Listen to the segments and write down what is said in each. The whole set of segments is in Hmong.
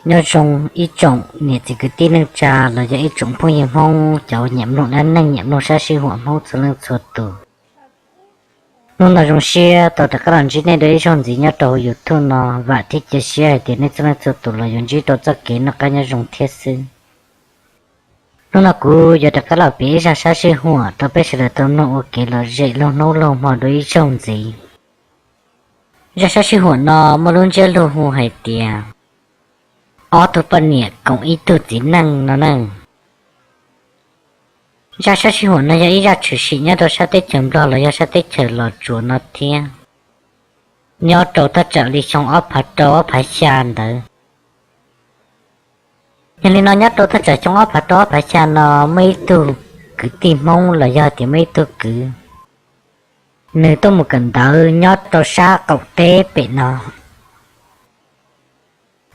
Nyob zoo ib tsoom niam txiv kwv tij neej tsa los yog ib tsoom phooj ywg Hmoob cov nyiam mloog dab neeg nyiam mloog sab sij huam Hmoob txhua leej txhua tus. Hnub no zoo siab tau rov qab los ntsib nej dua ib zaug ntxiv nyob rau YouTube no, vam thiab cia siab hais tias nej txhua leej txhua tus los yuav ntsib rau txoj kev noj qab nyob zoo thiab xwb. Hnub no kuv yuav rov qab los piav ib zaj sab sij huam rau peb sawv daws tau mloog ua kev lom zem laug hnub laug hmo dua ib zaug ntxiv. Zaj sab sij huam no muaj lub ntsiab lus hu hais tias ob tug poj niam koom ib tug txiv neej no ne. Zaj sab sij huam no yog ib zaj tshwm sim nyob rau sab teb chaws Nplog los yog sab teb chaws Los Tsuas no thiab, nyob rau thaj tsam li xyoo ob phav rau ob phav xya ntawd. Yog li no nyob rau thaj tsam xyoo ob phav rau ob phav xya no muaj ib tug kwv tij Hmoob los yog tias muaj ib tug kwv, nws tuaj mus kawm ntawv nyob rau sab qaum teb pem no.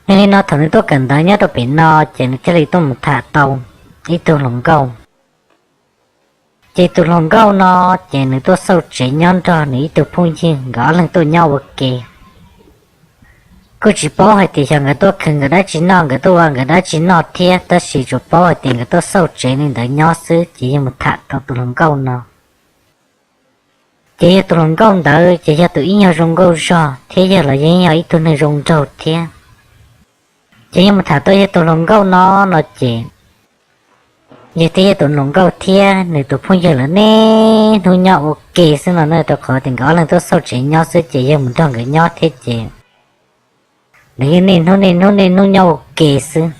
Yog li no thaum nws tuaj kawm ntawv nyob rau pem no ces nws thiaj li tuaj mus tham tau ib tug hluas nkauj. Ces tus hluas nkauj no ces nws tuaj xauj tsev nyob nrog nws ib tug phooj ywg, nkawd ob leeg tuaj nyob ua ke. Kuj tsis paub hais tias xyov nkawd tuaj khwv nkawd dab tsi noj, nkawd tuaj ua nkawd dab tsi noj thiab, tab sis tsuas paub hais tias nkawd tuaj xauj tsev li ntawd nyob xwb ces yog mus tham tau tus hluas nkauj no. Ces yog tus hluas nkauj ntawd ces yog tus ib nyuag zoo nkauj zog thiab yog los yog ib tug neeg zoo nraug thiab. Ces yog mus tham tau yog tus hluas nkauj no no ces yog thiaj yog tus hluas nkauj thiab nws tus phooj ywg lawv niaj hnub nyob ua ke xwb no ne, rau qhov tias nkawd ob leeg tuaj xauj tsev nyob xwb ces yog mus nrog nkawd nyob thiab ces lawv yeej niaj hnub niaj hnub niaj hnub nyob ua ke xwb.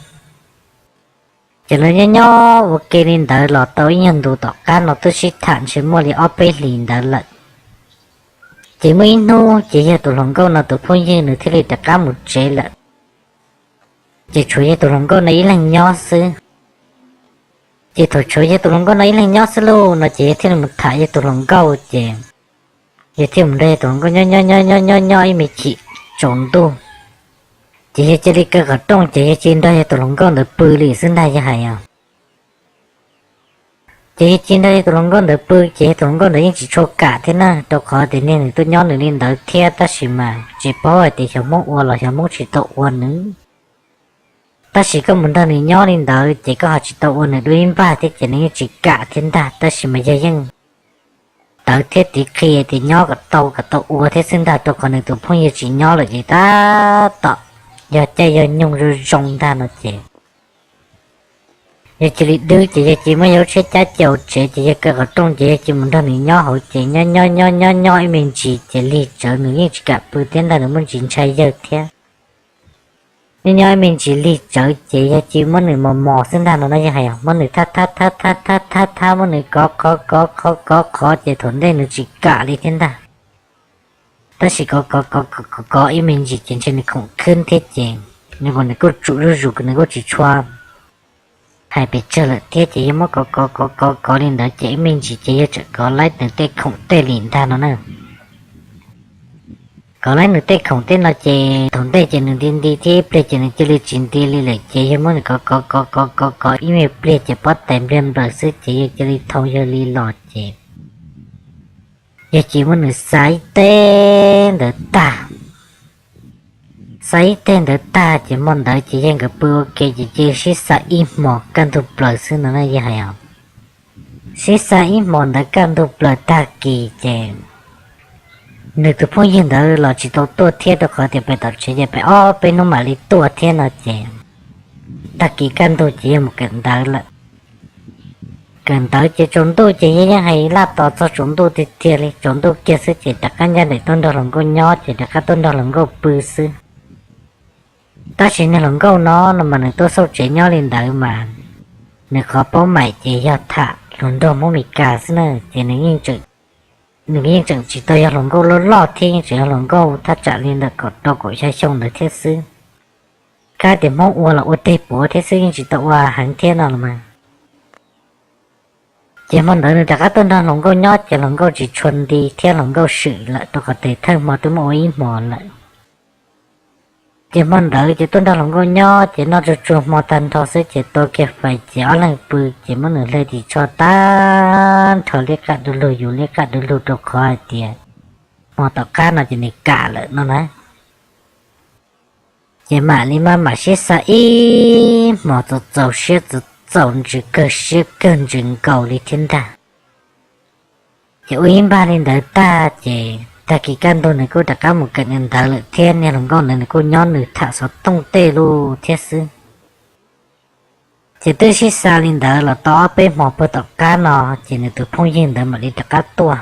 Ces lawv nyob nyob ua ke li ntawd los tau ib nyuag ntu tom qab no twb sib tham ntshe muaj li ob peb hlis ntawd lawm. Ces muaj ib hnub ces yog tus hluas nkauj no tus phooj ywg nws thiaj li rov qab mus tsev lawm. Ces tshuav yog tus hluas nkauj no ib leeg nyob xwb. Ces thaum tshuav yog tus hluas nkauj no ib leeg nyob xwb lauj no ces yog thiaj li mus tham yog tus hluas nkauj ces yog thiaj mus nrog yog tus hluas nkauj nyob nyob nyob nyob nyob nyob ib me chim tsaus ntuj, ces yog cia li kaw qhov rooj ces yog cia li nrog yog tus hluas nkauj ntawd pw li xwb ntag yog hais os. Ces yog cia li nrog yog tus hluas nkauj ntawd pw ces yog tus hluas nkauj ntawd yeej tsis tshua kam thiab na, rau qhov tias niag nws tuaj nyob nws li ntawd thiab tab sis mas tsis paub hais tias xyov Hmoob ua los xyov Hmoob tsis tau ua nws. Tab sis koj mus nrog nws nyob li ntawd ces koj ho tsis tau ua nws dua ib npag thiab ces nws yeej tsis kam thiab ntag, tab sis mas yog yeej tawv thiab tiv qhia tias nyob kom tau kom tau ua thiab xwb ntag, rau qhov nws tus phooj ywg tsis nyob lawm ces tab tom yog caij yog nyoog zoo zoo ntag no ces yog cia li dwb ces yog cia li muab yog lub tsheb cab cia hauv tsev ces yog kaw qhov rooj ces yog cia li mus nrog nws nyob hauv ces nyob nyob nyob nyob nyob ib me ntsis ces lig tsawv nws yeej tsis kam pw thiab ntag, nws muaj ntsis ntshai yawg thiab. Nyob nyob ib me ntsis lig tsawv ces yog cia li muab nws mos mos xwb ntag no na, yog hais muab nws thab thab thab thab thab thab thab, muab nws kov kov kov kov kov kov ces thaum ntej nws tsis kam li thiab ntag. Tab sis kov kov kov kov kov ib me ntsis ces ntshe nws khoom khwb thiab ces nws kuj, nws kuj tsum zuj zus, nws kuj tsis tshua hais pes tsawg lawm thiab ces yog muab kov kov kov kov kov li ntawd ces ib me ntsis ces yog tseem kov laib nws tej khoom tej li ntag no na. Kov laib nws tej khoom tej no ces thaum ntej ces nws nti nti thiab ib pliag ces nws cia li tsis nti li lawm ces yog muab nws kov kov kov kov kov kov ib me pliag ces pob tais npliag nplaws xwb ces yog cia li thau yawg li los ces yog cia li muab nws xa ib teg ntawd tag. Xa ib teg ntawd tag ces hmo ntawd ces yog nkawd pw ua ke ces cia li sib xa ib hmos kaj ntug plaws xwb no na, yog hais os. Sib xa ib hmos ntawd kaj ntug plaws tag kis ces nws tus phooj ywg ntawd los tsis tau tuaj thiab, rau qhov tias pem tom tsev ces pem ob peb hnub mam li tuaj thiab no ces tag kis kaj ntug ces yog mus kawm ntawv lawm. Kawm ntawv ces tsaus ntuj ces yog yeej hais laj tos txog tsaus ntuj tiag tiag li, tsaus ntuj kiag xwb ces rov qab ncaj nraim tuaj nrog hluas nkauj nyob ces rov qab tuaj nrog hluas nkauj pw xwb. Tab sis niag hluas nkauj no no mas nws tuaj xauj tsev nyob li ntawd mas nws qhov paub maim ces yog tham hluas nraug Hmoob Mes Kas xwb na, ces nws yeej tseem tsis tau yog hluas nkauj loj loj thiab, yeej tseem yog hluas nkauj thaj tsam li ntawm kaum rau kaum xya xyoo ntawd thiab xwb. Kab tias Hmoob ua los ua teg puav thiab xwb, yeej tsis tau ua heev thiab no los mas. Ces hmo ntawd nws rov qab tuaj nrog hluas nkauj nyob ces hluas nkauj tsis tshua nti thiab hluas nkauj swm lawm, rau qhov tias thawj hmo twb muab ua ib hmos lawm. Ces hmo ntawd ces tuaj nrog hluas nkauj nyob ces noj tsuag tsuag hmo tag nrho xwb ces tua kiag fais ces ob leeg pw ces muab nws hle ris tsho tag nrho liab qaj du lug, yus liab qaj du lug rau qhov hais tias hmo tom qab no ces nws kam lawm no na. Ces mam li maj mam sib xa ib hmos txaus txaus siab txaus ntsws kawg siab kawg ntsws nkaus li thiab ntag. Ces ua ib npag li ntawd tag ces tag kis kaj ntug nws kuj rov qab mus kawm nws ntawd lawm thiab niag hluas nkauj ntawd nws kuj nyob nws tham xov tooj tej lus thiab xwb. Ces twb sib xa li ntawd los tau ob peb hmo puag tom qab no ces nws tus phooj ywg ntawd mam li rov qab tuaj.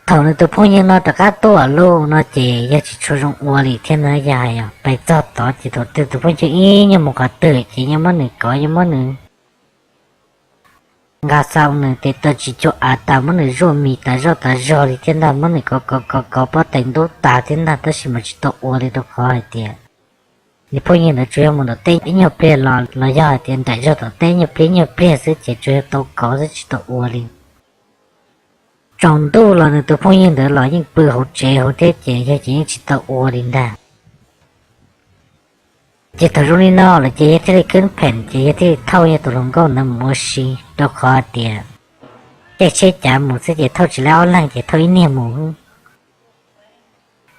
Thaum nws tus phooj ywg no rov qab tuaj lawm no ces yog tsis tshua zoo ua li thiab na, yog hais pais txog tod ces thaum twg tus phooj ywg ib nyuag mus qhov twg ces yeej muab nws kov, yeej muab nws nqa xa, nws tes taw tsis cuag av tas, muab nws zuaj mis tas zoj tas zog li thiab ntag, muab nws kov kov kov kov pob tais ntub tas thiab ntag, tab sis mas tsis tau ua li rau qhov hais tias nws phooj ywg ntawd tsuas yog mus tom teb ib nyuag pliag los los yog hais tias nraim zog tom teb ib nyuag pliag ib nyuag pliag xwb ces tsuas yog tau kov xwb tsis tau ua li. Tsaus ntuj los nws tus phooj ywg ntawd los yeej pw hauv tsev hauv thiab ces yog ces yeej tsis tau ua li ntag. Ces thaum zoo li no lawm ces yog thiaj li khwb pheem ces yog thiaj li thauj yog tus hluas nkauj ntawd mus ua si, rau qhov hais tias caij tsheb cav mus xwb ces thauj tsis laib ob leeg ces thauj ib niag mus.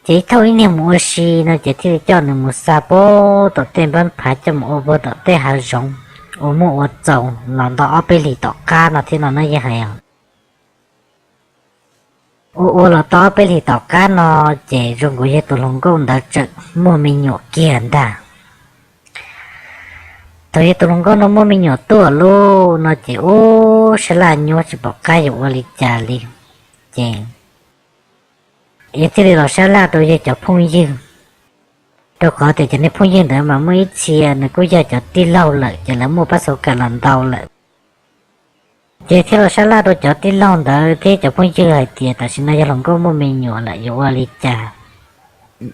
Ces thauj ib niag mus ua si no ces thiaj li coj nws mus xa puag tom tej npab phav, coj mus ua puag tom tej hav zoov, ua muaj ua txaus los ntau ob peb hlis tom qab no thiab no na yog hais os. Ua ua los tau ob peb hlis tom qab no ces zoo nkaus yog tus hluas nkauj ntawd tseem muaj me nyuam kiag ntag. Thaum yog tus hluas nkauj no muaj me nyuam tuaj lawm no ces ub sab laj nyuaj tsis pom qab yuav ua li cas li. Ces yog thiaj li los sab laj rau yog cov phooj ywg, rau qhov tias cov niag phooj ywg ntawd mas muaj ib txhia nws kuj yog cov tij laug lawm ces lawv muaj pab xauv kam los ntau lawm. Ces thiaj los sab laj rau cov tij laug ntawd thiab cov phooj ywg hais tias tam sim no yog hluas nkauj muaj me nyuam lawm yuav ua li cas.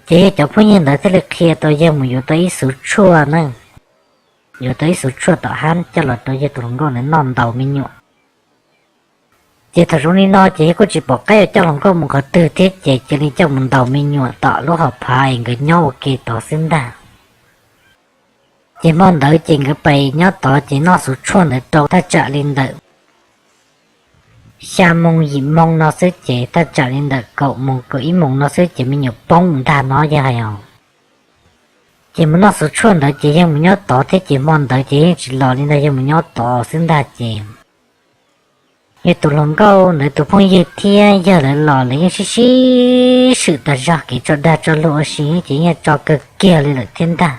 Ces yog cov phooj ywg ntawd thiaj li qhia tau yawg mus yuav tau ib xuv tshuaj na, yuav tau ib xuv tshuaj tom hab coj los rau yawg tus hluas nkauj ntawd noj ntaus me nyuam. Ces thaum zoo li no ces yawg kuj tsis pom qab yuav coj hluas nkauj mus qhov twg thiab ces cia li coj mus ntaus me nyuam tom lub hauv phav es nkawd nyob ua ke tod xwb ntag. Ces hmo ntawd ces nkawd pais nyob tod ces noj xuv tshuaj ntawd rau thaj tsam li ntawm xya moo yim moo no xwb ces thaj tsam li ntawm kaum moos kaum ib moos no xwb ces me nyuam poob ntag no yawg hais os. Ces mus noj xuv tshuaj ntawd ces yawg mus nyob tod thiab ces hmo ntawd ces yeej tsis los li ntag, yawg mus nyob tod xwb ntag ces yawg tus hluas nkauj ntawd tus phooj ywg thiab yawg lawv los lawv yeej sib sib swm tas zog, kev tso dag tso luag ua si ces yeej tso kawg kiag li lawm thiab ntag.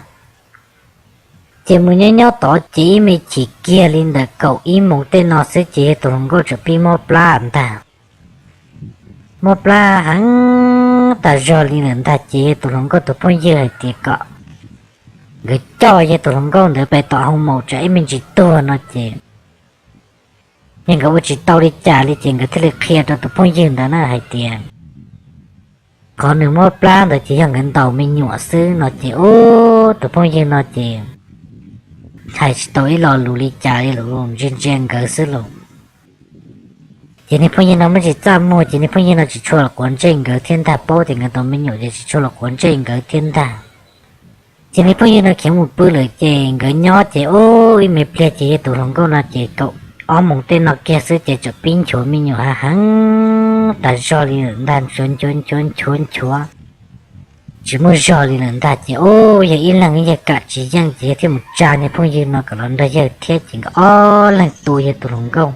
Ces mus nyob nyob tod ces ib me chim kiag li ntawm kaum ib moos tej no xwb ces yawg tus hluas nkauj txawm pib mob plab ntag. Mob plab heev tas zog li lawm ntag ces yawg tus hluas nkauj tus phooj ywg hais tias kom nkawd coj yawg tus hluas nkauj ntawd pem tom hoo maum tsam ib me ntsis tuag no ces yog nkawd ua tsis tau li cas li ces nkawd thiaj li qhia rau tus phooj ywg ntawd na hais tias qhov nws mob plab ntawd ces yog nkawd ntaus me nyuam xwb no ces ub tus phooj ywg no ces hais tsis tau ib lo lus li cas li, ntsia ntsia nkawd xwb los. Ces niag phooj ywg no muaj tsis txaj muag ces niag phooj ywg no tsis tshua los quav ntsej nkawd thiab ntag, paub tias nkawd ntaus me nyuam ces tsis tshua los quav ntsej nkawd thiab ntag. Ces niag phooj ywg no khiav mus pw lawm ces nkawd nyob ces ub ib me pliag ces yawg tus hluas nkauj no ces kaum ob moos tej no kiag xwb ces txawm pib nchuav me nyuam heev heev tas zog li lawm ntag, nchuav nchuav nchuav nchuav nchuav tsis muaj zog li lawm ntag ces ub yawg ib leeg yawg kam tsis yeej ces yawg thiaj mus tsa niag phooj ywg no kom los nrog yawg thiab ces nkawd ob leeg tu yawg tus hluas nkauj,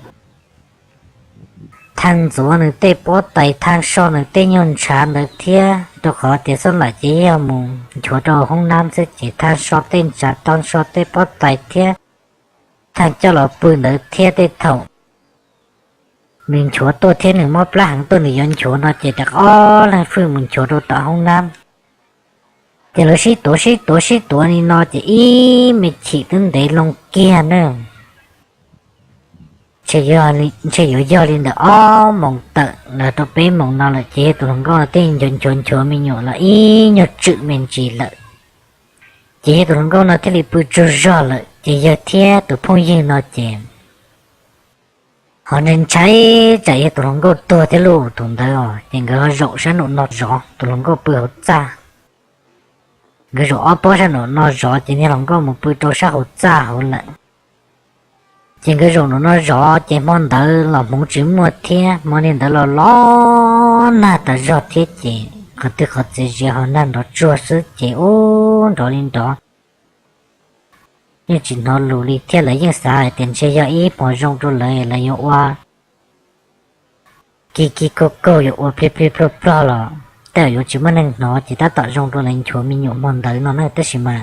thaj ntxuav nws tej pob tais, thaj soj nws tej nyuag ntshav ntawd thiab, rau qhov tias xab lais ces yog mus nchuav rau hoob nab xwb ces thaj soj tej ntshav, thaj soj tej pob tais thiab thaj coj los pw ntawd thiab. Tej thaum nws nchuav tuaj thiab nws mob plab heev tuaj nws yuav nchuav no ces rov qab ob leeg fwj mus nchuav rau tom hoob nab. Ces lawv sib tuav sib tuav sib tuav li no ces ib me chim twb ntev loo kiag na. Ntshe yuav yog li ntawm ob moos tawm los rau peb moos no lawm ces yawg tus hluas nkauj no tej nchuav nchuav nchuav me nyuam los ib nyuag tsawm me ntsis lawm. Ces yawg tus hluas nkauj no thiaj li pw tsaug zog lawm ces yawg thiab tus phooj ywg no ces ho ntshai ntshai tsam yawg tus hluas nkauj tuag thiab lauj. Thaum ntawd ces nkawd ho zaum sab nraum no zov, tus hluas nkauj pw hauv txaj. Nkawd zaum ob pob sab nraum no zov ces niag hluas nkauj mus pw rau sab hauv txaj hauv lawm. Ces nkawd zaum nraum no zov ces hmo ntawd los hmoov tsis muaj thiab, hmo niag ntawd los los nag tas zog thiab ces qhov twg qhov txiv zias ho nag nrov tsuag xwb ces ub nrov li nrov, yeej tsis hnov lus li thiab. Lawv yeej xav hais tias ntshe yog ib hmo zoo rau lawv, lawv yuav ua ki ki kaug kaug, yuav ua plig plig plog plog los tej zaum yuav tsis muaj neeg hnov ces tab tom zoo rau lawv nchuav me nyuam hmo ntawd no na. Tab sis mas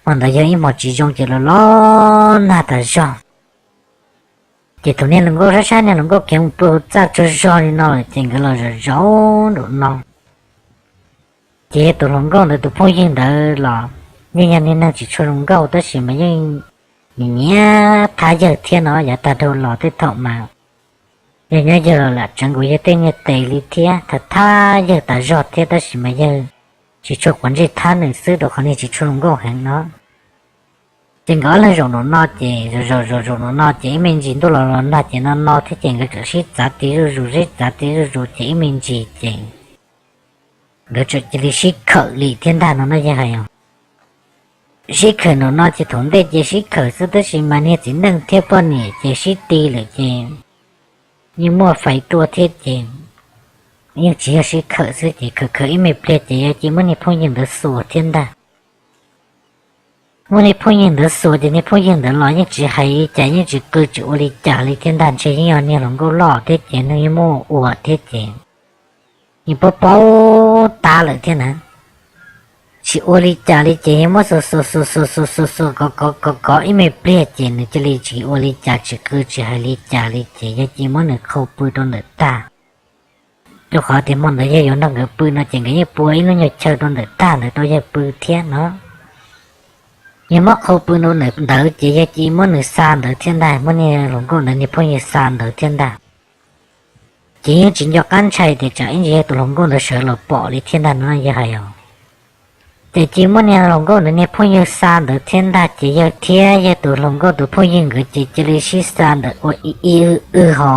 hmo ntawd yog ib hmo tsis zoo ces los los nag tas zog. Ces thaum niag hluas nkauj sab sab niag hluas nkauj khiav mus pw hauv txaj tsaug zog li no lawm ces nkawd los zaum zaum nraum no. Ces yog tus hluas nkauj ntawd tus phooj ywg ntawd los yeej yog niag neeg tsis tshua zoo nkauj tab sis mas yeej nyiam nyiam thab yawg thiab no. Yav tag dhau los tej thaum mas yawg nyob yawg los lam tsawv nkaus yawg tej niag tes li thiab, thab thab yawg tas zog thiab tab sis mas yawg tsis tshua quav ntsej thab nws xwb rau qhov niag tsis tshua zoo nkauj heev no. Ces nkawd ob leeg zaum nraum no ces zaum zaum zaum zaum nraum no ces ib me ntsis ntuj los los nag ces no no thiab ces nkawd txawm sib txav ti zuj zus, sib txav ti zuj zus ces ib me ntsis ces nkawd txawm cia li sib khawm li thiab ntag no na yawg hais os. Sib khawm nraum no ces thaum ntej ces sib khawm xwb tab sis mas niag txiv neej thiab poj niam ces sib ti lawm ces yeej muaj fais tuaj thiab ces yeej tsis yog sib khawm xwb ces khawm khawm ib me pliag ces yawg cia muab niag phooj ywg ntawd xuas thiab ntag. Muab niag phooj ywg ntawd xuas ces niag phooj ywg ntawd los yeej tsis hais li cas, yeej tsis qw tsis ua li cas li thiab ntag. Ntshe yeej yog niag hluas nkauj loj thiab ces nws yeej muaj ua thiab ces yeej paub paub tab lawm thiab na. Tsis ua li cas li ces yeej muab xuas xuas xuas xuas xuas xuas xuas kov kov kov kov ib me pliag ces nws cia li tsis ua li cas, tsis qw tsis hais li cas li ces yawg cia muab nws qhau pw rau ntawm tag. Rau qhov tias hmo ntawd yawg yuav nrog nkawd pw no ces nkawd yeej pua ib lub nyuag chaw rau ntawm tag ntawd rau yawg pw thiab no. Yawg muab qhau pw rau ntawm ntawd ces yawg cia muab nws xa ntawd thiab ntag, muab niag hluas nkauj ntawd niag phooj ywg xa ntawd thiab ntag. Ces yeej tsis nco qab ntshai tias tsam ib ntsis yog tus hluas nkauj ntawd sawv los pom li thiab ntag no yawg hais os. Ces cia muab niag hluas nkauj ntawd niag phooj ywg xa ntawd thiab ntag ces yawg thiab yawg tus hluas nkauj tus phooj ywg nkawd ces cia li sib xa ntawd ua ib ib w w ho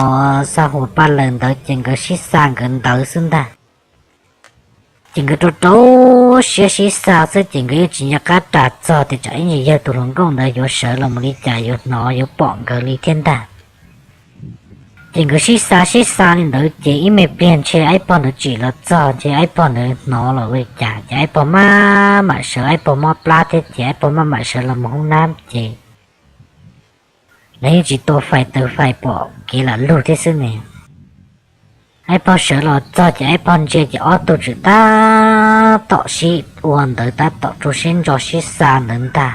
xa huas pa lawm ntawd ces nkawd sib xa nkawd ntawd xwb ntag. Ces nkawd rau rau siab sib xa xwb ces nkawd yeej tsis nco qab ras txog tias tsam ib ntsis yawg tus hluas nkauj ntawd yuav sawv los mus li cas yuav hnov yuav pom nkawd li thiab ntag. Ces nkawd sib xa sib xa li ntawd ces ib me pliag ntshe aib pog ntawd tsim los txog ces aib pog ntawd hnov los ua li cas ces aib pog maj mam sawv, aib pog mob plab thiab ces aib pog maj mam sawv los mus hoob nab ces lawv yeej tsis tua fais taws fais pom kev lam lug thiab xwb ne. Aib pog sawv los txog ces aib pog ntsia ces ob tug tseem tab tom sib ua ntawd, tab tom rau siab ntso sib xa ntawd ntag.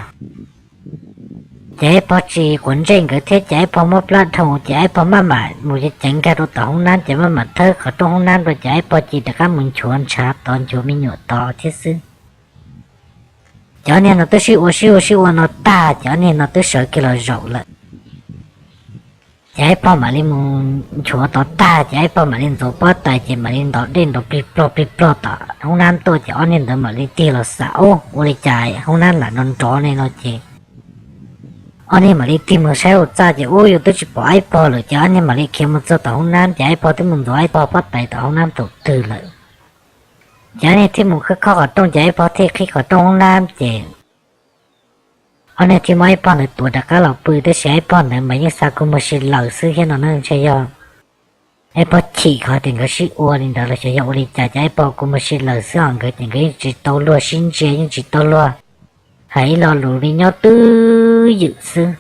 Ces aib pog tsis quav ntsej nkawd thiab ces aib pog mob plab dhau ces aib pog maj mam mus ceev nkag rau tom hoob nab ces maj mam thawb qhov rooj hoob nab rau ces aib pog cia rov qab mus nchuav ntshav tod nchuav me nyuam tod thiab xwb. Ces ob niag no twb sib ua sib ua sib ua no tag ces ob niag no twb sawv kiag los zaum lawm. Ces aib pog mam li mus nchuav tod tag ces aib pog mam li ntxuav pob tais ces mam li ntov dej nrov plig plog plig plog tom hoob nab tuaj ces ob niag ntawd mam li tig los xam, Ub, ua li cas hoob nab lam nrov nrov li no ces ob niag mam li tig mus saib hauv txaj ces ub, yus twb tsis pom aib pog lawm ces ob niag mam li khiav mus txog tom hoob nab ces aib pog twb mus ntxuav aib pog pob tais tom hoob nab thaum twg lawm. Ces ob niag thiaj mus khawb khob qhov rooj ces aib pog thiaj qhib qhov rooj hoob nab ces ob niag thiaj muab aib pog ntawd tuav rov qab los pw tab sis aib pog ntawd mas yeej xa kua muag si lawm xwb thiab no na. Ntshe yog aib pog chim qhov tias nkawd sib ua li ntawd los xyov yog ua li cas ces aib pog kua muag si lawm xwb ho nkawd ces nkawd yeej tsis tau luag sib ntsia yeej tsis tau luag hais ib lo lus li, nyob twj ywm xwb.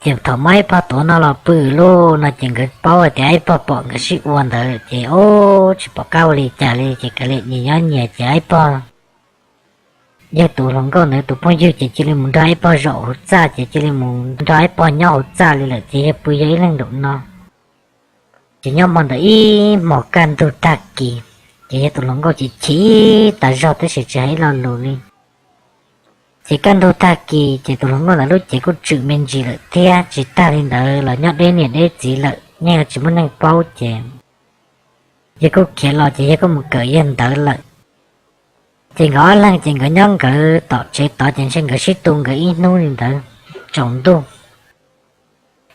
Ces thaum muab aib pog tuav no los pw lauj no ces nkawd paub hais tias aib pog pom nkawd sib ua ntawd ces ub tsis pom qab ua li cas li ces kav liam nyias nyob nyias ces aib pog, yawg tus hluas nkauj ntawd tus phooj ywg ces cia li mus nrog aib pog zaum hauv txaj ces cia li mus nrog aib pog nyob hauv txaj li lawm ces yawg pw yawg ib leeg nraum no. Ces nyob hmo ntawd ib hmos kaj ntug tag kis, ces yawg tus hluas nkauj ces chim tas zog tab sis tsis hais ib lo lus li. Ces kaj ntug tag kis ces tus hluas nkauj ntawd lub cev kuj tswm me ntsis lawm thiab, tsis tag li ntawd los nyob deb niam deb txiv lawm yeej tsis muaj neeg paub ces yawg kuj khiav los ces yawg kuj mus kawm yawg ntawd lawm. Ces nkawd ob leeg ces nkawd nyob nkawd tom tsev tod ces ntshe nkawd sib tu nkawd ib hnub li ntawd tsaus ntuj.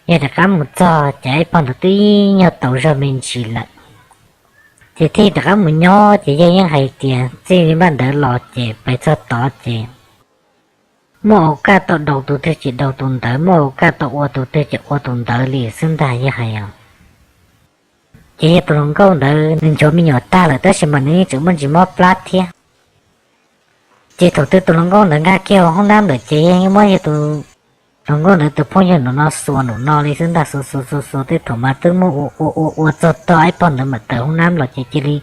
Yawg rov qab mus txog ces aib pog ntawd twb nyuag tau zog me ntsis lawm. Ces thiaj rov qab mus nyob ces yawg yeej hais tias txij li npaj ntawd los ces pais txog tod ces muaj ua kaj tau daus tus twg ces daus tus ntawd, muaj ua kaj tau ua tus twg ces ua tus ntawd li xwb ntag yawg hais os. Ces yog tus hluas nkauj ntawd nws nchuav me nyuam tag lawm tab sis mas nws yeej tseem muaj ntsis mob plab thiab. Ces thaum twg tus hluas nkauj ntawd nkag kiag hauv hoob nab lawm ces yog yeej muab yog tus hluas nkauj ntawd tus phooj ywg nraum no xuas nraum no li xwb ntag, xuas xuas xuas xuas tej thaum mas twb muab ua ua ua ua txog tog ib pog ntawd mam tawm hoob nab los ces cia li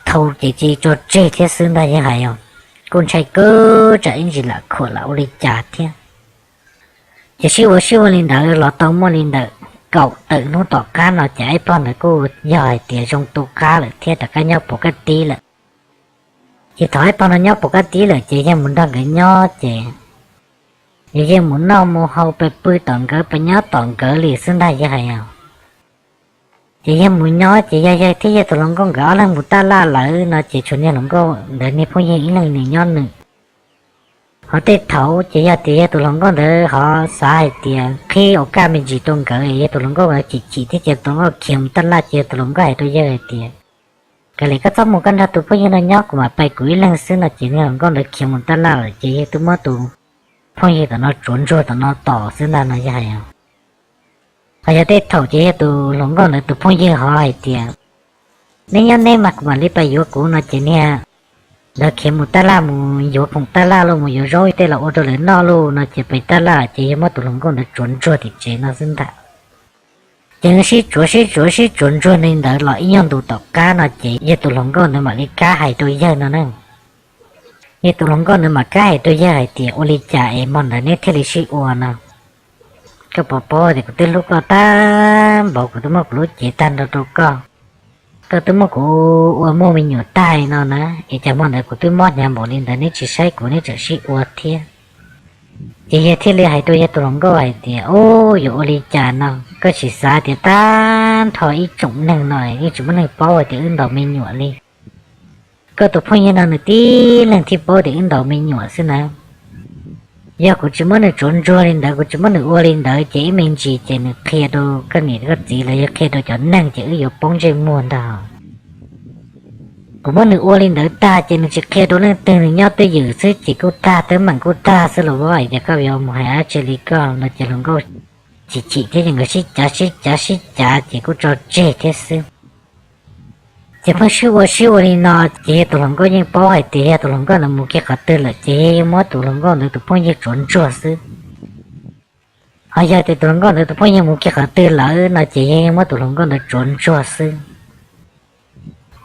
thau ces cia li tso tseg thiab xwb ntag yog hais os. Kuj ntshai kawg tsam ib ntsis lam khuam lam ua li cas thiab. Ces sib ua sib ua li ntawd los tau muaj li ntawm kaum tawm hnub tom qab no ces ib pog ntawd kuj yog hais tias zoo tu qab lawm thiab rov qab nyob puas kaj tib lawm. Ces thaum ib pog no nyob puas kaj tib lawm ces yog mus nrog nkawd nyob ces yog yeej mus noj mus haus pes pw tom nkawd pes nyob tom nkawd li xwb ntag yog hais os. Ces yog mus nyob ces yog yawg thiab yog tus hluas nkauj nkawd ob leeg mus taj laj lawm no ces tshuav niag hluas nkauj ntawd niag phooj ywg ib leeg nws nyob nws. Ho tej thaum ces yog tias yog tus hluas nkauj ntawd ho xav hais tias qhib ua kaj me ntsis rau nkawd, yog tus hluas nkauj chim chim thiab ces tus hluas nkauj khiav mus taj laj ces yog tus hluas nkauj hais rau yawg hais tias, Kav liam koj txhob mus, koj nrog tus phooj ywg no nyob, kuv mam pais kuv ib leeg xwb no ces niag hluas nkauj ntawd khiav mus taj laj lawm ces yawg twb muab tus phooj ywg tom no tsuav ntsuag tom no tos xwb ntag no yog hais. Ho yog tej thaum ces yog tus hluas nkauj ntawd tus phooj ywg ho hais tias, Neb nyob neb mas kuv mam li pais yuav kuv no ces niag ntawd khiav mus taj laj mus yuav khoom taj laj los mus yuav zaub tej los ua rau lawv noj los no ces pais taj laj ces yawg muab tus hluas nkauj ntawd tsuav ntsuag tim tsev no xwb ntag. Ces sib tsuav sib tsuav sib tsuav ntsuag li ntawd los ib nyuag ntu tom qab no ces yog tus hluas nkauj ntawd mam li kab hais rau yawg no na. Yog tus hluas nkauj ntawd mam kab hais rau yawg hais tias, Ua li cas es hmo ntawd neb thiaj li sib ua no? Koj puas paub tias kuv twb hlub koj tag npaum, kuv twb muab kuv lub cev tag nrho rau koj, koj twb muab kuv ua muaj me nyuam tag no na, es cas hmo ntawd kuv twb mob hnyav npaum li ntawd neb tsis saib kuv neb tseem sib ua thiab? Ces yawg thiaj li hais rau yawg tus hluas nkauj hais tias, Ub, yuav ua li cas no, koj tsis xav tias tag nrho ib tsoom neeg no yeej tsis muaj neeg paub hais tias wb ntaus me nyuam li. Koj tus phooj ywg no nws tib leeg thiaj paub tias wb ntaus me nyuam xwb na. Yog kuv tsis muab nws tsuav ntsuag li ntawd, kuv tsis muab nws ua li ntawd ces ib me ntsis ces nws qhia rau koj niam koj txiv los yog qhia rau cov neeg ces wb yuav poob ntsej muag ntag. Kuv muab nws ua li ntawd tag ces nws tsis qhia rau leej twg, nws nyob twj ywm xwb ces kuj tag, teeb meem kuj tag xwb los ua hais tias koj yuav mus hais dab tsi li koj no ces hluas nkauj chim chim thiab ces nkawd sib cav sib cav sib cav ces kuj tso tseg thiab xwb. Ces pheej sib ua sib ua li no ces yog tus hluas nkauj yeej paub hais tias yog tus hluas nkauj ntawd mus kiag qhov twg lawm ces yog yeej muab tus hluas nkauj ntawd tus phooj ywg tsuav ntsuag xwb. Ho yog tias tus hluas nkauj ntawd tus phooj ywg mus kiag qhov twg lawm no ces yog yeej muab tus hluas nkauj ntawd tsuav ntsuag xwb.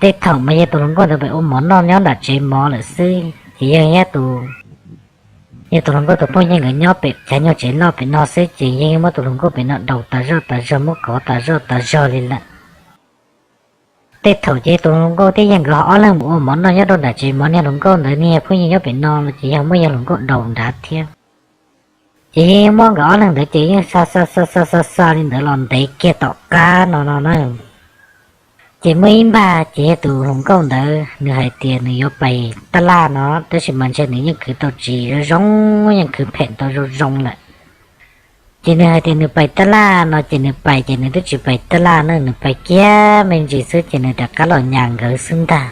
Tej thaum mas yog tus hluas nkauj ntawd pem ua mov noj nyob nram tsev mov lawm xwb ces yog tus, yog tus hluas nkauj tus phooj ywg nkawd nyob pem cav nyuag tsev noj pem no xwb ces yog yeej muab tus hluas nkauj pem no daus tas zoj tas zog, muab kov tas zoj tas zog li lawm. Tej thaum ces tus hluas nkauj thiab yawg nkawd ob leeg mus ua mov noj nyob rau nram tsev mov, niag hluas nkauj ntawd niag phooj ywg nyob pem no los ces yog muab yawg hluas nkauj daus nrad thiab. Ces yeej muab nkawd ob leeg ntawd ces yeej xa xa xa xa xa xa li ntawd los ntev kiag tom qab no no na. Ces muaj ib npag ces yog tus hluas nkauj ntawd nws hais tias nws yuav pais taj laj no, tab sis mas ntshe nws yeej khwv tau tsis zoo zoo, yeej khwv phem tau zoo zoo lawm. Ces nws hais tias nws pais taj laj no ces nws pais ces nws twb tsis pais taj laj na, nws pais kiag me ntsis xwb ces nws rov qab los nyas nkawd xwb ntag.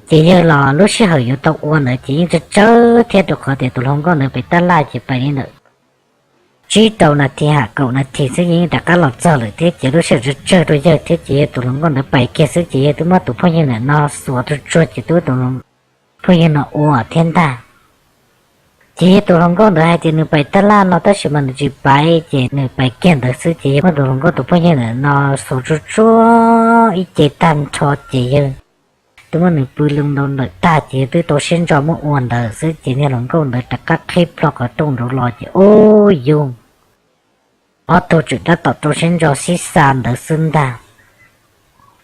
Ces yawg los lub sij hawm yuav tau ua ntawd ces yeej tsawg tsawg thiab, rau qhov tias tus hluas nkauj ntawd pem tab laj ces pem li ntawm tsib rau nas this ham kaum nas this xwb yeej rov qab los txog lawm thiab. Ces lub sij hawm tsawg tsawg rau yawg thiab ces yawg tus hluas nkauj ntawd pem kiag xwb ces yawg twb muab tus phooj ywg ntawm no xuas tsuag tsuag ces twb tus phooj ywg no ua thiab ntag. Ces yawg tus hluas nkauj ntawd hais tias nws pem tab laj no tab sis mas nws tsis pem ces nws pem kiag ntawd xwb ces yawg muab tus hluas nkauj tus phooj ywg ntawm no xuas tsuag tsuag ib ce tag nrho ces yawg twb muab nws pw loo ntau ntawm tag ces yawg twb tau siab ntso muab ua ntawd xwb ces niag hluas nkauj ntawd rov qab qhib plho qhov rooj nraud los ces ub yug, ob tug tseem tab tom rau siab ntso sib xa ntawd xwb ntag.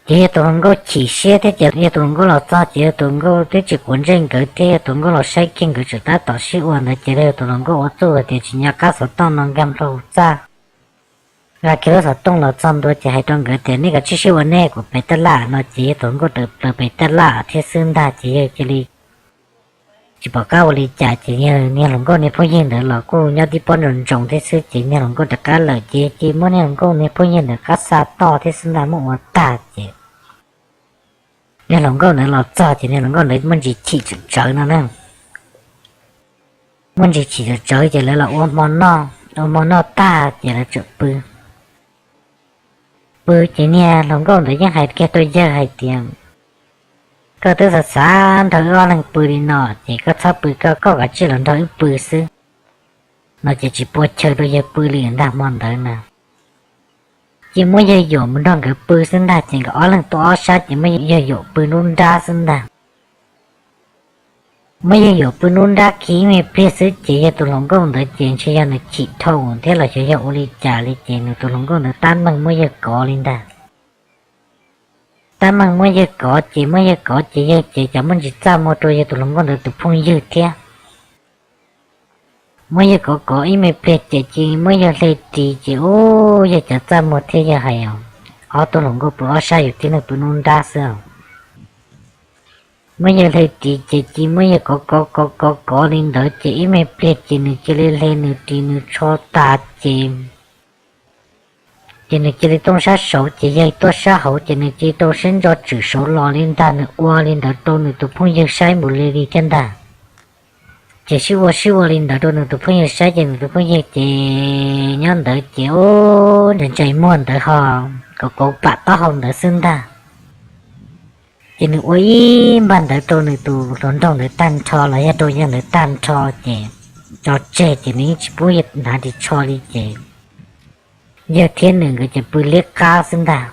Ces yawg tus hluas nkauj chim siab thiab ces yawg tus hluas nkauj los txog ces yawg tus hluas nkauj twb tsis quav ntsej nkawd thiab, yawg tus hluas nkauj los saib kiag nkawd tseem tab tom sib ua ntawd ces yawg tus hluas nkauj ua txuj hais tias tsis nco qab xov tooj no nkag nplo hauv txaj, nqa kiag lub xov tooj los txog ntua ces hais rau nkawd tias nej kav tsij sib ua nej, kuv pem tab laj no ces yawg tus hluas nkauj tawm plaws pem tab laj thiab xwb ntag ces yawg cia li tsis pom qab ua li cas ces yawg niag hluas nkauj niag phooj ywg ntawd los kuj nyob tib pob ntsoo ntsoo thiab xwb ces niag hluas nkauj rov qab lawm ces cia muab niag hluas nkauj niag phooj ywg ntawd qab xa toj thiab xwb ntag, muab ua tag ces niag hluas nkauj ntawd los txog ces niag hluas nkauj ntawd muaj ntsis chim tsawv tsawv no na. Muaj ntsis chim tsawv tsawv ces lawv los ua hmo noj, ua hmo noj tag ces lawv tseem pw. Pw ces niag hluas nkauj ntawd yeej hais kiag rau yawg hais tias, koj twb xav xav nrog wb ob leeg pw li no ces koj txhob pw koj, koj kav tsij los nrog wb pw xwb. No ces tsis pua chaw rau yawg pw li ntag hmo ntawd na. Ces muab yawg yuam mus nrog nkawd pw xwb ntag, ces nkawd ob leeg tuaj ob sab ces muab yawg yuam pw nruab nrab xwb ntag. Muab yawg yuam pw nruab nrab kiag ib me pliag xwb ces yawg tus hluas nkauj ntawd ces ntshe yog nws chim dhau thiab los xyov yog ua li cas li ces nws tus hluas nkauj ntawd tab meeg muab yawg kov li ntag. Tab meeg muab yawg kov ces muab yawg kov ces yawg ces cas muaj ntsis txaj muag rau yawg tus hluas nkauj ntawd tus phooj ywg thiab. Muab yawg kov kov ib me pliag ces cia muab yawg hle ris ces ub yawg cas txaj muag thiab yawg hais os. Ob tug hluas nkauj pw ob sab yus tib leeg pw nruab nrab xwb. Muab yawg hle ris ces cia muab yawg kov kov kov kov kov li ntawd ces ib me pliag ces nws cia li hle nws ris nws tsho tas ces ces nws cia li tooj sab saud ces yawg tuaj sab hauv ces nws cia li rau siab ntso tswm saud los li ntag, nws ua li ntawd rau nws tus phooj ywg saib npaum li li thiab ntag. Ces sib ua sib ua li ntawd rau nws tus phooj ywg saib ces nws tus phooj ywg ces nyob ntawd ces ub ntsais ntsais muag ntawd ho kauv kauv pam taub hau ntawd xwb ntag. Ces nws ua ib npag ntawd rau nws tus hluas nraug ntawd tag nrho los yog rau yawg ntawd tag nrho ces tso tseg ces nws yeej tsis pub yawg hnav ris tsho li ces yawg thiab nws nkawd ces pw liab qab xwb ntag.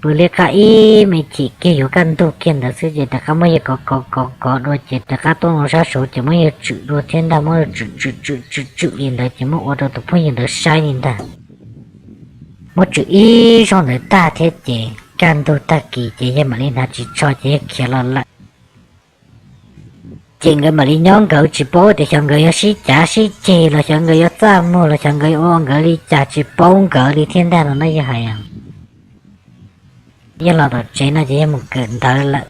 Pw liab qab ib me chim kiag yuav kaj ntug kiag ntawd xwb ces rov qab muab yawg kov kov kov kov dua ces rov qab tuaj ua sab saud ces muab yawg tswm dua thiab ntag, muab yawg tswm tswm tswm tswm tswm li ntawd ces muab ua rau tus phooj ywg ntawd saib li ntag. Muab tswm ib zaug ntawd tag thiab ces kaj ntug tag kis ces yawg mam li hnav ris tsho ces yawg khiav los lawm. Ces nkawd mam li nyob nkawd tsis paub tias xyov nkawd yuav sib cav sib ceg los xyov nkawd yuav txaj muag los xyov nkawd yuav ua nkawd li cas tsis paub nkawd li thiab ntag no na yawg hais. Yawg los tom tsev no ces yawg mus kawm ntawv lawm.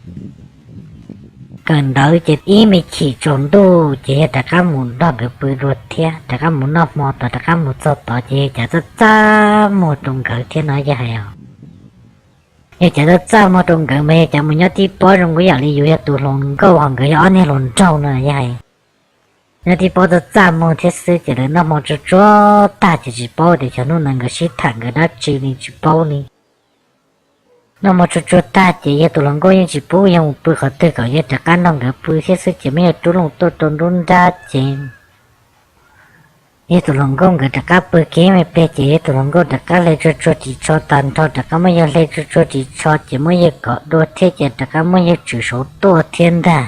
Kawm ntawv ces ib me chim tsaus ntuj ces yawg rov qab mus nrog nkawd pw dua thiab, rov qab mus noj hmo tod rov qab mus txog tod ces yawg cav txaj txaj muag rau nkawd thiab no yawg hais os. Yawg cav txaj txaj muag rau nkawd mas yawg cav mus nyob tib pob zoo nkaus yam li yus yog tus hluas nkauj ho nkawd yog ob niag hluas nraug no yawg hais. Nyob tib pob txaj txaj muag thiab xwb ces lawv noj hmo tsuag tsuag tag ces tsis paub tias xyov hnub no nkawd sib tham nkawd dab tsi li tsis paub li. Noj hmo tsuag tsuag tag ces yawg tus hluas nkauj yeej tsis pub yawg mus pw qhov twg kom yawg rov qab nrog nkawd pw thiab xwb ces muab yawg rub loo tuaj rau nruab nrab ces yawg tus hluas nkauj nkawd rov qab pw kiag me pliag ces yawg tus hluas nkauj rov qab hle tsuag tsuag ris tsho tag nrho rov qab muab yawg hle tsuag tsuag ris tsho ces muab yawg kov dua thiab ces rov qab muab yawg tswm saud tuaj thiab ntag.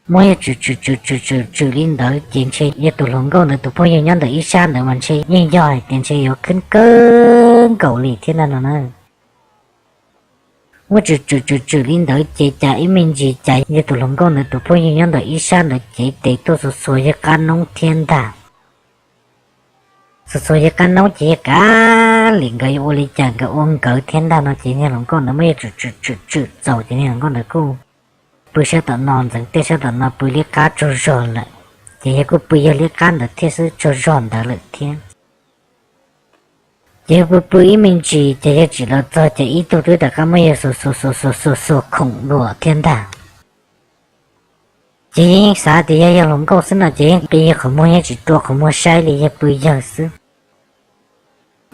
Muab yawg tswm tswm tswm tswm tswm tswm li ntawd ces ntshe yawg tus hluas nkauj ntawd tus phooj ywg nyob ntawm ib sab ntawd mas ntshe yeej yog hais tias ntshe yuav khwb kawg nkaus li thiab ntag no na. Muab tswm tswm tswm tswm li ntawd ces cas ib me ntsis cas yawg tus hluas nkauj ntawd tus phooj ywg nyob ntawm ib sab ntawd cev tes tuaj xuas xuas yawg qab noob thiab ntag. Xuas xuas yawg qab noob ces yawg kav liam nkawd yuav ua li cas nkawd ua nkawd thiab ntag no ces niag hluas nkauj ntawd muab yawg tswm tswm tswm tswm txaus ces niag hluas nkauj ntawd kuj pw sab tom no ntxeev tej sab tom no pw liab qab tsaug zog lawm. Ces yawg kuj pw yawg liab qab ntawd thiab xwb tsaug zog ntawd lawm thiab. Ces yawg pw pw ib me ntsis ces yawg tsim los txog ces ib tug twb rov qab muab yawg xuas xuas xuas xuas xuas xuas khoom dua thiab ntag. Ces yawg yeej xav tias yog yawg hluas nkauj xwb no ces yeej qi yawg qhov muag yeej tsis rua qhov muag saib li yawg pw yawg xwb.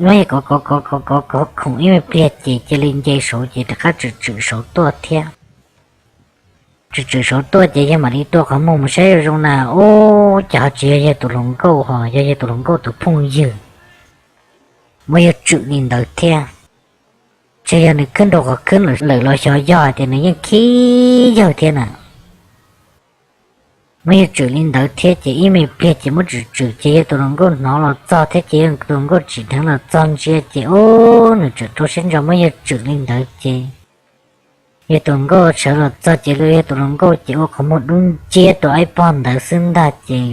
Muab yawg kov kov kov kov kov kov khoom ib me pliag ces cia li nce saud ces rov qab tswm tswm saud tuaj thiab. Tswm tswm saud tuaj ces yawg mam li rua qhov muag mus saib zoo zoo na, ub cas ho tsis yog yawg tus hluas nkauj ho yog yawg tus hluas nkauj tus phooj ywg. Muab yawg tswm li ntawd thiab. Ntshe yog nws khwb nrau qhov khwb lawm los xyov yog hais tias nws yeej khib yawg thiab na. Muab yawg tswm li ntawd thiab ces ib me pliag ces muab tswm tswm ces yawg tus hluas nkauj hnov los txog thiab ces yawg tus hluas nkauj tsim dheev los txog ntsia ces ub nws tseem rau siab ntso muab yawg tswm li ntawd ces yawg tus hluas nkauj sawv los txog ces yawg tus hluas nkauj ces ua qhov muag dub nciab rau ib pog ntawd xwb ntag ces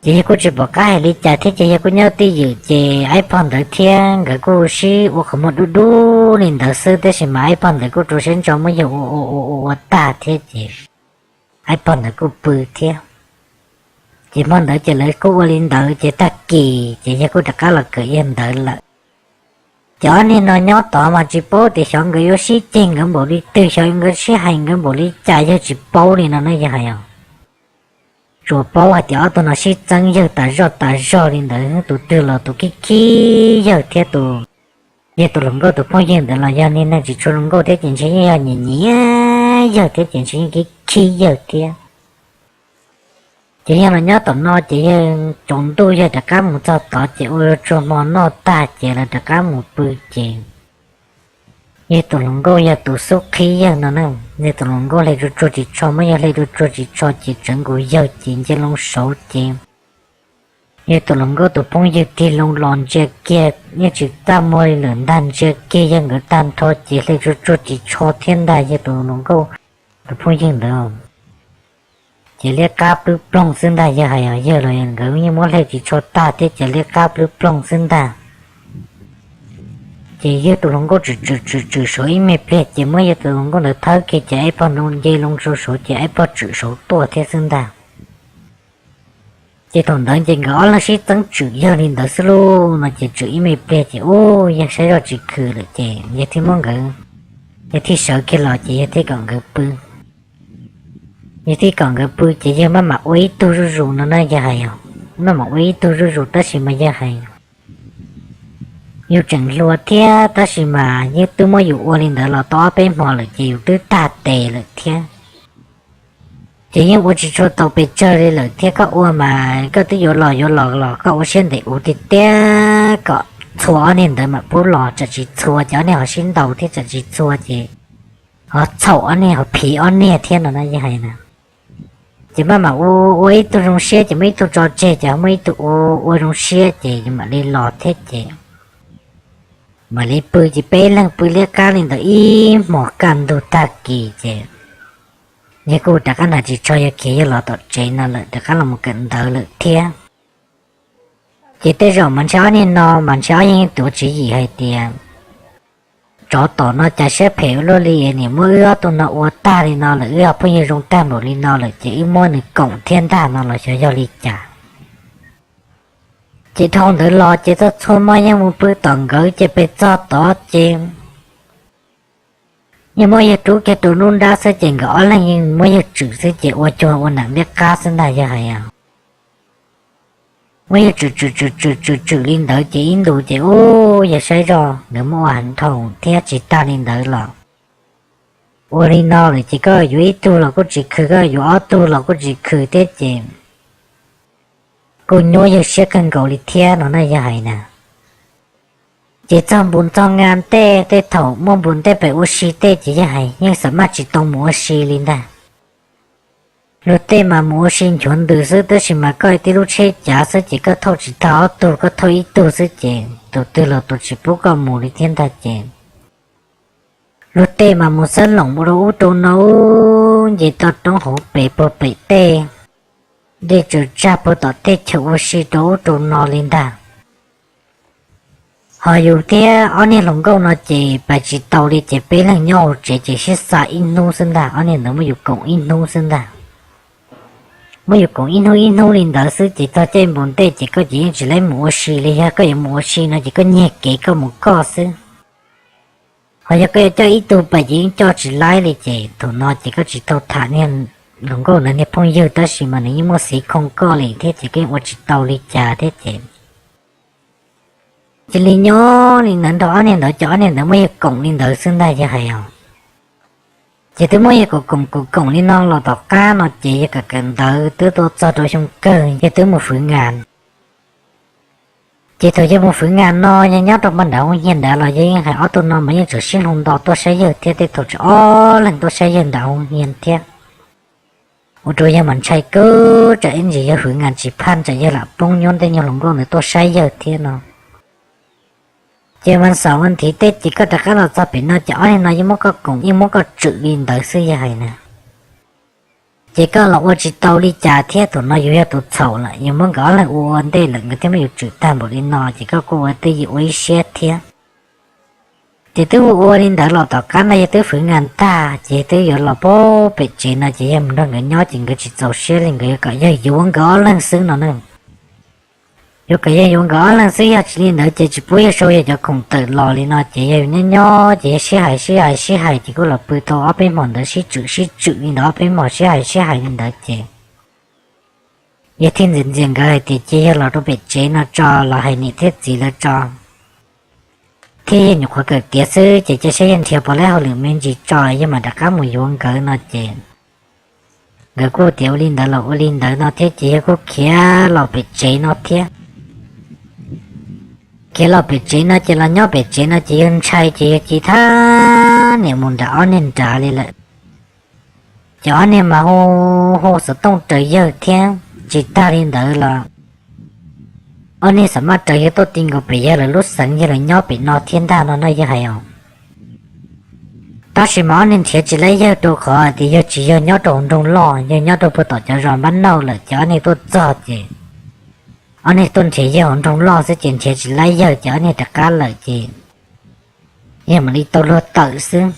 ces yawg kuj tsis pom qab hais li cas thiab ces yawg kuj nyob twj ywm ces ib pog ntawd thiab nkawd kuj sib ua qhov muag dub dub li ntawd xwb tab sis mas ib pog ntawd kuj rau siab ntso muab yawg ua ua ua ua ua tag thiab ces ib pog ntawd kuj pw thiab. Ces hmo ntawd ces lawv kuj ua li ntawd ces tag kis ces yawg kuj rov qab los kawm yawg ntawd lawm. Ces ob niag no nyob tod mas tsis paub tias xyov nkawd yuav sib ceg nkawd npaum li twg, xyov nkawd sib hais nkawd npaum li cas yawg tsis paub li no na yawg hais os. tsuas paub hais tias ob tug no sib txeeb yawg tas zoj tas zog li ntawd, tus twg los tus khib khib yawg thiab tus, yawg tus hluas nkauj tus phooj ywg ntawd los yog niag neeg tsis tshua zoo nkauj thiab ces ntshe yeej yog nyiam nyiam yawg thiab ces ntshe yeej khib khib yawg thiab. Ces yog los nyob tom no ces yawg tsaus ntuj yawg rov qab mus txog tod ces ua tsuag hmo noj tag ces lawv rov qab mus pw ces yawg tus hluas nkauj yog tus xub qhib yawg no ne. Yawg tus hluas nkauj hle tsuag tsuag ris tsho, muab yawg hle tsuag tsuag ris tsho ces tsawv nkaus yawg ces nce loo saud ces yawg tus hluas nkauj tus phooj ywg tig loo los ntsia kiag yeej tsis txaj muag li lawm ntag, ntsia kiag yawg nkawd tag nrho ces hle tsuag tsuag ris tsho thiab ntag yawg tus hluas nkauj tus phooj ywg ntawd. Ces liab qab plub ploog xwb ntag, yawg hais yawg los nkawd yeej muab hle ris tsho tag thiab ces liab qab plub ploog xwb ntag. Ces yawg tus hluas nkauj tswm tswm tswm tswm saud ib me pliag ces muab yawg tus hluas nkauj ntawd thawb kiag ces aib pog nce loo saud ces aib pog tswm saud tuaj thiab xwb ntag. Ces thaum ntawd ces nkawd ob leeg sib txeeb tswm yawg li ntawd xwb lauj no ces tswm ib me pliag ces ub yawg saib zoj tsis khwm lawm ces yawg thiaj muab nkawd, yawg thiaj sawv kiag los ces yawg thiaj kom nkawd pw. Yawg thiaj kom nkawd pw ces yawg maj mam ua ib tug zuj zus no na yawg hais os, maj mam ua ib tug zuj zus tab sis mas yawg hais yus tseem hluas thiab tab sis mas yeej twb muab yus ua li ntawd los tau ob peb hmo lawm ces yus twb tag tes lawm thiab. Ces yeej ua tsis tshua tau pes tsawg li lawm thiab, koj ua mas koj twb yuav los yuav los los koj ua siab ntev ua tiag tiag kom txhua ob niag ntawd mam pub los, tsam tsis txhua ces ob niag ho sib ntaus thiab, tsam tsis txhua ces ho txhaum ob niag ho phiv ob niag thiab no na yawg hais na. Ces maj mam ua ua ib tug zoo siab ces muab ib tug tso tseg ces ho muab ib tug ua ua zoo siab ces yus mam li los thiab ces mam li pw ces peb leeg pw liab qab li ntawd ib hmos kaj ntug tag kis ces yawg kuj rov qab hnav ris tsho yawg khiav yawg los tom tsev no lawm, rov qab los mus kawm ntawv lawm thiab. Ces tej zaum mas ntshe ob niag no mas ntshe ob niag yeej tuav tswv yim hais tias tsov tom no cas siab phem ua luaj li, niam muab wb ob tug no ua tag li no lawm, wb ho phooj ywg zoo tag npaum li no lawm ces wb muab nws koom thiab ntag no los xyov yog li cas. Ces dhau ntawd los ces txoj txhua hmo yeej mus pw tom nkawd ces pes txog tod ces yeej muab yawg rub kiag rau nruab nrab xwb ces nkawd ob leeg yeej muab yawg tswm xwb ces ua cuag ua neem liab qab xwb ntag yawg hais. Muab yawg tswm tswm tswm tswm tswm tswm li ntawd ces ib ntus ces ub yawg saib zoj nkawd muab ua heev dhau thiab tsis tag li ntawd los ua li no lawm ces koj yuav ib tug los kuj tsis khwv, koj yuav ob tug los kuj tsis khwv thiab ces kuj nyuaj yawg siab kawg nkaus li thiab no na yawg hais na. Ces txog npus txog ngas tej, tej thaum muaj npus ntej pem ua si tej ces yawg hais yeej xam maj tsis tau mus ua si li ntag. Luag tej mas mus ua si nchuav ntws xwb tab sis mas koj tib lub tsheb cav xwb ces koj thauj tsis tag ob tug, koj thauj ib tug xwb ces tus twg los tus tsis pub koj mus li thiab ntag ces luag tej mas mus xab loom ua rau ub rau no, nce toj roob hauv pes puag pem tej, dej tsaws tsag puag tom tej chaw ua si rau ub rau no li ntag. Ho yus thiab ob niag hluas nkauj no ces pais tsis tau li ces peb leeg nyob hauv tsev ces sib xa ib hnub xwb ntag, ob niag ntawd muab yus koom ib hnub xwb ntag. Muab yus koom ib hnub ib hnub li ntawd xwb ces txog caij npus ntej ces koj ces yeej tsis laib mus ua si li, yog koj yuav mus ua si no ces koj nyiag kev koj mus koj xwb. Ho yog koj yuav coj ib tug pais ces yeej coj tsis laib li ces thaum no ces koj tsis tau tham niag hluas nkauj ntawd niag phooj ywg tab sis mas nws yeej muaj xiv khoo koj li thiab ces koj yeej ua tsis tau li cas thiab ces cia li nyob li ntawd nrog ob niag ntawd ces ob niag ntawd muab yawg koom li ntawd xwb ntag yawg hais os. Ces twb muab yawg koom koom koom koom li no los tom qab no ces yawg kawm kawm ntawv twb tuaj txog rau xyoo kawg yawg twb mus fwv ngas. Ces thaum yawg mus fwv ngas no yawg nyob rau npaj nram hoo hias ntawd los yawg yeej hais ob tug no mas yeej tseem sib hloov nto tuaj saib yawg thiab tej thaum tseem ob leeg tuaj saib yawg nram hoo hias thiab. Ua rau yawg mas ntshai kawg tsam ib ntsis yawg fwv ngas tsis phaj tsam yawg lam poob nyob ntej nyuag hluas nkauj ntawd tuaj saib yawg thiab no. Ces mas xaum mas nthi tej ces koj rov qab los txog pem no ces ob niag no yeej muab koj koom yeej muab koj tswm li ntawd xwb yawg hais na. Ces koj los ua tsis tau li cas thiab thaum no yus yog tus txhaum lawm yus muab nkawd ob leeg ua ua ntej lawm nkawd thiaj muab yus tswm tag npaum li no ces koj kuj ua twj ywm ua ib siab thiab. Ces twb ua ua li ntawd los tom qab no yawg twb fwv ngas tag ces twb yuav los pem tsev no ces yawg mus nrog nkawd nyob ces nkawd tsis txaus siab li nkawd yuav kom yawg yuav nkawd ob leeg xwb no ne. Yuav kom yawg yuav nkawd ob leeg xwb yog tsis li ntawd ces tsis pub yawg sau yawg cov khoom tawm los li no ces yawg nyob nyob ces yawg sib hais sib hais sib hais ces kuj los pw tau ob peb hmos ntawd sib tswm sib tswm li ntawd ob peb hmos sib hais sib hais li ntawd ces Yawg thiaj ntxias ntxias nkawd hais tias cia yawg los rau pem tsev no tso, los hais niam thiab txiv lawv tso, thiab yawg nyuam qhuav kawm tiav xwb ces cia saib yawg nrhiav puas laib hauj lwm me ntsis tso yawg mam rov qab mus yuav nkawd no ces nkawd kuj tias ua li ntawd los ua li ntawd no thiab ces yawg kuj khiav los pem tsev no thiab. Khiav los pem tsev no ces los nyob pem tsev no ces yawg ntshai ces yawg cia thab niam mus nram ob niag nrad li lawm. Ces ob niag mas hu hu xov tooj raws yawg thiab, tsis tag li ntawd los ob niag xav maj raws yawg tuaj ti nkaus pem yawg lawv lub xeev, yawg lawv nyob pem no thiab ntag no na yawg hais os. Tab sis mas ob niag nrhiav tsis laib yawg rau qhov tias yawg tsis yog nyob rau hauv nroog loj, yawg nyob rau puag tom cov zos npab nauj lawm ces ob niag tuaj txog ces ob niag tuaj nrhiav yawg hauv nroog loj xwb ces nrhiav tsis laib yawg ces ob niag rov qab lawm ces yawg mam li tau luag tawm xwb.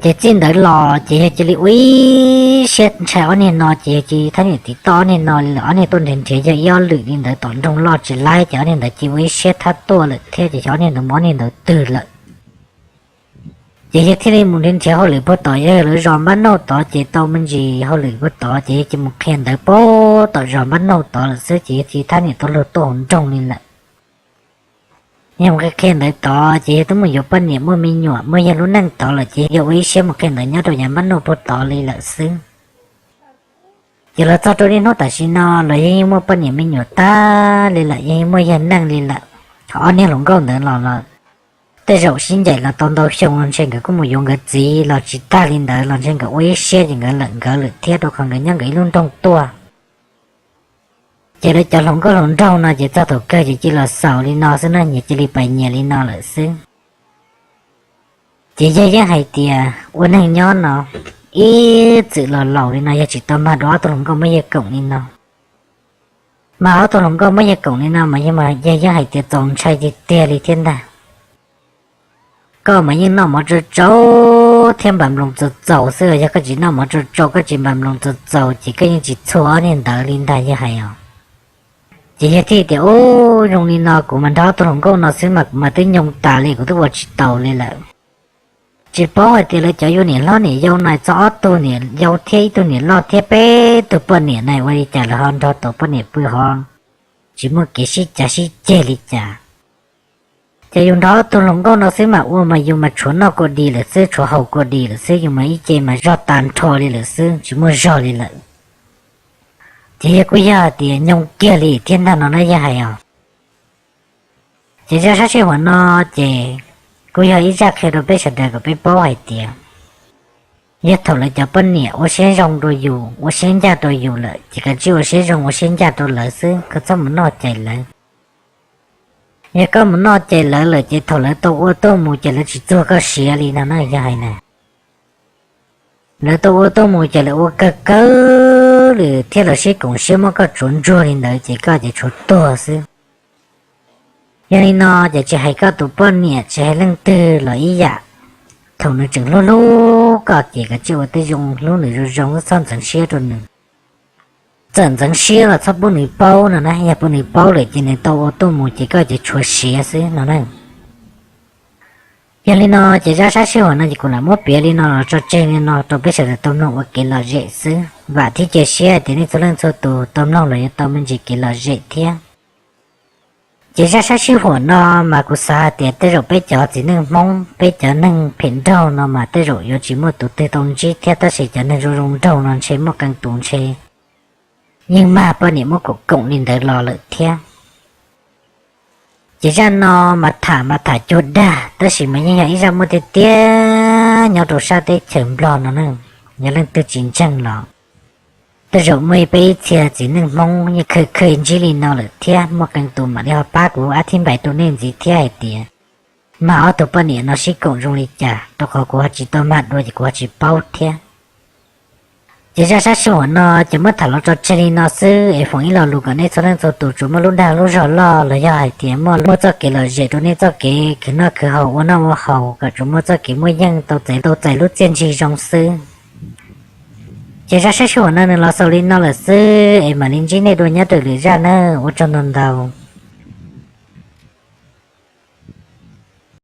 Ces txij ntawd los ces yawg cia li ua ib siab ntshai ob niag no ces yawg cia li thab niam tiv toj ob niag no li lawm. Ob niag tuaj nrhiav nrhiav yawg ib ob lwm li ntawd tom nroog loj tsis laib ces ob niag ntawd cia ua ib siab thab tuaj lawm thiab ces ob niag ntawd mus ob niag ntawd twg lawm. Ces yawg thiaj li mus nrhiav nrhiav hauj lwm puag tom yawg lawv zos npab nauj tod ces tau me ntsis hauj lwm puag tod ces yawg cia mus qhia ntawv puag tom zos npab nauj tod lawm xwb ces yawg cia thab niam tau luag tuaj hauv nroog li lawm. Yawg mus qhia qhia ntawv tod ces yawg twb mus yuav poj niam muaj me nyuam muaj yawg lub neej tod lawm ces yawg ua ib siab mus qhia ntawv nyob rau yav npab nauj puag tod li lawm xwb. Ces los txog rau niaj hnub tam sim no los yawg yeej muaj poj niam me nyuam tag li lawm, yawg yeej muaj yawg neej li lawm. Ob niag hluas nkauj ntawd los los tej zaum sib ncaim los tau ntau xyoo no ntshe nkawd kuj mus yuav nkawd txiv los tsis tag li ntawd los ntshe nkawd ua ib siab ces nkawd lawm nkawd lawm thiab rau qhov nkawd nyob nkawd ib lub nroog tuaj. Ces lawv cov hluas nkauj hluas nraug no ces txog thaum kawg ces cia los xaus li no xwb no, nyias cia li pais nyias li no lawm xwb. Ces yawg yeej hais tias ua neeg nyob no ib txwm los laus li no yawg tsis tau mag dua ob tug hluas nkauj muab yawg koom li no. Mag ob tug hluas nkauj muab yawg koom li no mas yawg yeej hais tias txaus ntshai tiag tiag li thiab ntag. Koj mas yeej noj mov tsau tsau thiab npam nploos txaus txaus xwb, yog koj tsis noj mov tsau tsau koj tsis npam nploos txaus txaus ces koj yeej tsis txhua ob niag ntawd li ntag yawg hais os. Ces yawg thiaj tias ub, zoo li no kuv mas nrog ob tug hluas nkauj no xwb mas kuv mas twb nyoo tas li, kuv twb ua tsis taus li lawm. Tsis paub hais tias lawv cov yuav niam hlob niam yau no txog ob tug niam yau thiab ib tug niam loj thiab peb tug poj niam na ua li cas lawv ho nrog tau poj niam pw ho tsis muaj kev sib cav sib ceg li cas. Ces yus nrog ob tug hluas nkauj no xwb mas ua mas yus mas tshuav noj kua dis lawm xwb, tshuav haus kua dis lawm xwb, yus mas ib ce mas zog tag nrho li lawm xwb, tsis muaj zog li lawm. Ces yawg kuj yog hais tias nyoo kiag li thiab ntag no na yawg hais os. Ces zaj sab sij huam no ces kuj yog ib zaj qhia rau peb sawv daws kom peb paub hais tias yog thaum lawv cov poj niam ua siab zoo rau yus ua siab ncaj rau yus lawm ces kav tsij ua siab zoo ua siab ncaj rau lawv xwb, koj txhob mus noj cais lawv. Yog koj mus noj cais lawv lawm ces thaum lawv tau ua tuaj mus ces lawv tsis txuag koj siav li no na yawg hais na. Lawv tau ua tuaj mus ces lawv ua kawg kawg li thiab lawv sib koom siab muab koj tsuav ntsuag li ntawd ces koj ces tshuav tuag xwb. Yog li no ces tsis hais koj tus poj niam tsis hais leej twg los ib yam, thaum nws tseem hlub hlub koj ces kav tsij ua tib zoo hlub nws zoo zoo, txhob ntxeev siab rau nws. Txawm ntxeev siab los txhob pub nws paub no na, yog pub nws paub lawm ces nws tau ua tuaj mus ces koj ces tshuav siav xwb no na. Yog li no ces zaj sab sij huam no ces kuv lam muab piav li no los tso tseg li no rau peb sawv daws tau mloog ua kev lom zem xwb. Vam thiab cia siab hais tias nej txhua leej txhua tus tau mloog los yuav tau me ntsis kev lom zem thiab. Ces zaj sab sij huam no mas kuv xav hais tias tej zaum peb cov txiv neej Hmoob, peb cov neeg phem nraug no mas tej zaum yuav tsis muaj tus twg tau ntsib thiab, tab sis cov neeg zoo zoo nraug no ntshe muaj qee tus ntshe yeej mag poj niam muab koom koom li ntawd los lawm thiab. Ces zaj no mas tham mas tham cuag dag, tab sis mas yeej yog ib zaj muaj tiag tiag nyob rau sab teb chaws Nplog no na. Yog leej twg tsis ntseeg los tej zaum muaj ib peb ib txhia txiv neej Hmoob yeej khawj khawj ntsib li no lawm thiab, muaj qee tus mam li ho pab kuv ab thib npais rau nej ntxiv thiab hais tias mag ob tug poj niam no sib koom zoo li cas, rau qhov kuv ho tsis tau mag dua ces kuv ho tsis paub thiab. Ces zaj sab sij huam no ces muab tham los tso tseg li no xwb es foom ib lo lus kom nej txhua leej txhua tus tsuas muaj lub dag lub zog loj los yog hais tias muaj muaj txoj kev lom zem rau nej txoj kev khwv noj khwv haus ua noj ua haus kom tsuas muaj txoj kev muaj yeej tau txais tau txais lub txiaj ntsig zoo xwb. Ces zaj sab sij huam no nws los xaus li no lawm xwb es mam li ntsib nej dua nyob rau lwm zaj nawb, ua tsaug ntau ntau.